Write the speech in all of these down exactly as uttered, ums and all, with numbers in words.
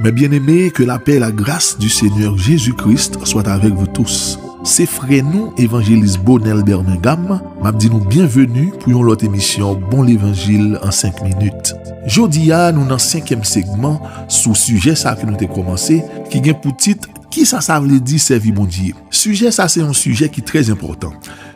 Mes bien-aimés, que la paix et la grâce du Seigneur Jésus-Christ soient avec vous tous. Se frè nou, Evanjelis Bonel Bermingam, m ap di nou byenveni pou yon lòt emisyon Bon Levanjil an senk minit. Jodi a, nou nan senkyèm segman sou sijè sa ke nou te kòmanse, ki gen pou tit, Kisa sa vle di sèvi Bondye? Sijè sa se yon sijè ki trè enpòtan.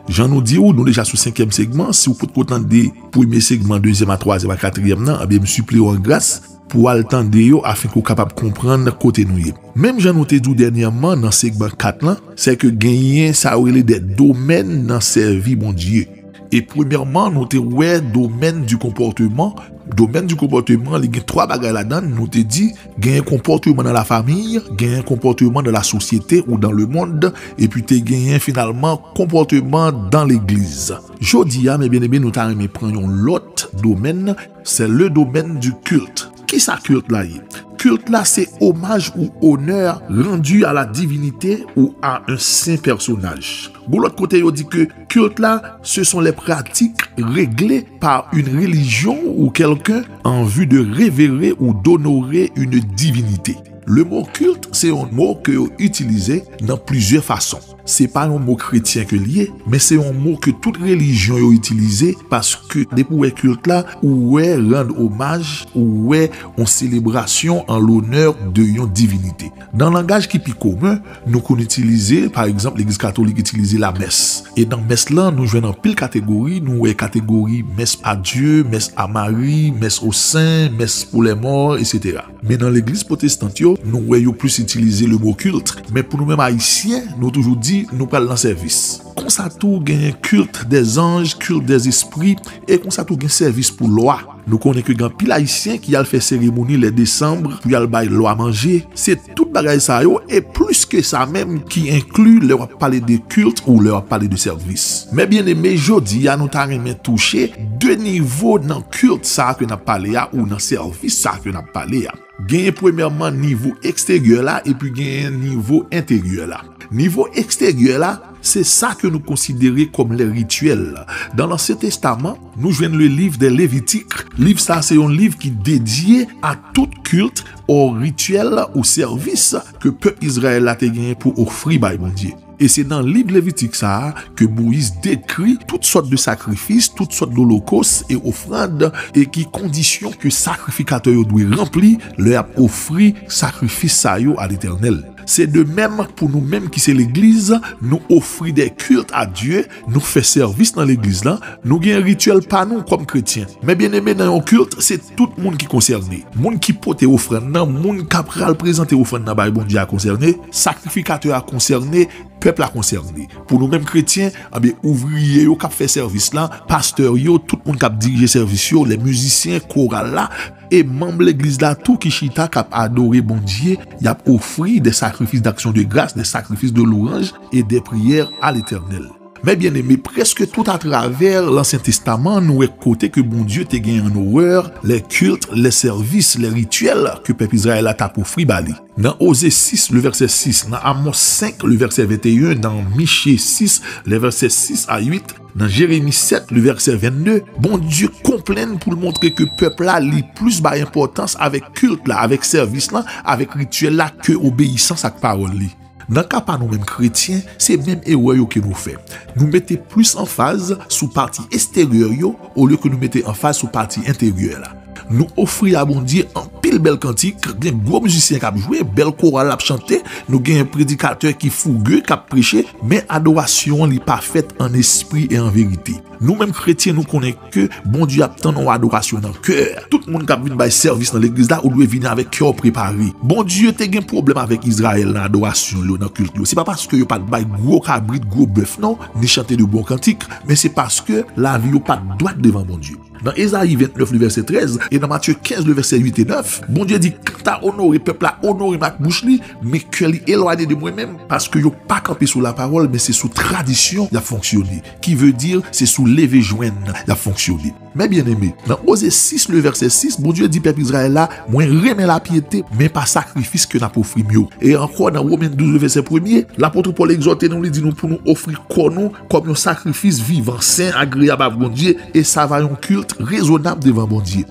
Jan nou di w, nou deja sou senkyèm segman. Si w potko tande premye segman, dezyèm a twazyèm a katriyèm nan, ebyen, m sipliye w an gras pou w al tande yo afenke w kapab konprann kote nou ye. Menm jan nou te di w dènyèman nan segman kat lan, se ke genyen sa yo rele de domèn nan sèvi Bondye. E premyèman, nou te wè domèn di konpòteman. Domèn di konpòteman, li gen twa bagay ladan l. Nou te di, genyen konpòteman nan lafanmi, genyen konpòteman nan lasosyete ou dans le monde, epi te genyen finalman konpòteman dans legliz. Jodi a, mes bien-aimés, nou ta renmen pran yon lòt domèn, c'est le domaine du culte. Kisa kilt la ye? Kilt la se omaj ou onè randu à la divinité ou à un saint personnage. Gon lòt kote yo di ke kilt la, ce sont les pratiques réglées par une religion ou quelqu'un en vue de révérer ou d'honorer une divinité. Le mot culte, se yon mo ke yo itilize nan plizyè fason. Se pa yon mo kretyen ke l ye, men se yon mo ke tout relijyon yo itilize, paske depi w wè kilt la, ou wè rann omaj, ou wè yon selebrasyon an lonè de yon divinite. Nan langaj ki pi komen, nou konn itilize, pa egzanp, Legliz Katolik itilize lamès. E nan mès lan, nou jwenn anpil kategori, nou wè kategori mès a Dye, mès a Mari, mès o sen, mès pou lèmò, etsetera. Men nan legliz pwotestan yo, nou wè yo plis itilize le mo kilt. Men pou nou menm Ayisyen, nou toujou di nou pral nan sèvis. Konsa tou genyen kilt dèzanj, kilt dèzespri, e konsa tou gen sèvis pou lwa. Nou konnen ke gen anpil Ayisyen ki al fè seremoni lè desanm pou y al bay lwa manje. Se tout bagay sa yo, e plis ke sa menm, ki enkli lè w ap pale de kilt ou lè w ap pale de sèvis. Men byeneme, jodi a, nou ta renmen touche de nivo nan kilt sa a ke n ap pale a ou nan sèvis sa a ke n ap pale a. Genyen premyèman nivo eksteryè la, epi genyen nivo enteryè la. Nivo eksteryè la, se sa ke nou konsidere kòm les rituels. Dans l'Ancien Testament, nou jwenn le livre des Lévitiques. Liv sa a se yon liv ki dedye a tout kilt ou rityèl ou sèvis ke pèp Izrayèl la te genyen pou ofri bay Bondye. E se nan liv Levitik sa a ke Moyiz dekri tout sòt de sakrifis, tout sòt dolokos e ofrann, e ki kondisyon ke sakrifikatè yo dwe ranpli lè y ap ofri sakrifis sa yo a Letènèl. Se de menm pou nou menm ki se legliz, nou ofri de kilt a Dye, nou fè sèvis nan legliz lan, nou gen rityèl pa nou kòm kretyen. Men byeneme, nan yon kilt, se tout moun ki konsène. Moun ki pote ofrann nan, moun k ap pral prezante ofrann nan bay Bondye a konsène, sakrifikatè a konsène, pèp la konsène. Pou nou menm kretyen, anben, ouvriye yo k ap fè sèvis lan, pastè yo, tout moun k ap dirije sèvis yo, lè mizisyen, koral la, e manm legliz la tou ki chita k ap adore Bondye, y ap ofri de sakrifis d'action de grâce, de sakrifis de louange et des prières à l'Éternel. Men byeneme, prèske tout atravè Lansyen Testaman, nou wè kote ke Bondye te gen an orè, les cultes, les services, les rituels ke pèp Izrayèl la t ap ofri ba li. Nan Oze sis, le vèsè sis, nan Amòs senk, le vèsè venteyen, nan Miche sis, le vèsè sis a uit, nan Jeremi sèt, le vèsè vennde, Bondye konplenn pou l montre ke pèp la, li plis bay enpòtans avèk kilt la, avèk sèvis lan, avèk rityèl la, ke obeyisans ak pawòl li. Nan ka pa nou menm kretyen, se menm erè yo ke nou fè. Nou mete plis anfaz sou pati eksteryè yo, olye ke nou mete anfaz sou pati enteryè la. Nou ofri a Bondye anpil bèl kantik, gen gwo mizisyen k ap jwe, bèl koral ap chante, nou gen predikatè ki fouge k ap preche, men adorasyon an li pa fèt an espri e an verite. Nou menm kretyen, nou konnen ke Bondye ap tann yon adorasyon nan kè. Tout moun k ap vin bay sèvis nan legliz la, ou dwe vini avèk kè w prepare. Bondye te gen pwoblèm avèk Izrayèl nan adorasyon yo, nan kilt yo. Se pa paske yo pa t bay gwo kabrit, gwo bèf, non, ni chante de bon kantik, men se paske lavi yo pa t dwat devan Bondye. Nan Ezayi ventnèf, le vèsè trèz, e nan Matye kenz, le vèsè uit e nèf, Bondye di, kanta onore pèp la, onore m ak bouch li, men kè li elwanye de mwen menm, paske yo pa kanpe sou lapawòl, men se sou tradisyon y ap fonksyone. Ki vle di, se sou leve jwenn y ap fonksyone. Men byeneme, nan Oze sis, le vèsè sis, Bondye di pèp Izrayèl la, mwen renmen lapyete, men pa sakrifis ke n ap ofri m yo. E ankò, nan Women douz, le vèsè premye, lapot Pòl egzòte nou, li di nou pou nou ofri kò nou kòm yon sakrifis vivan, sen, agreyab a Bondye, e sa va yon kilt rezonab devan Bondye.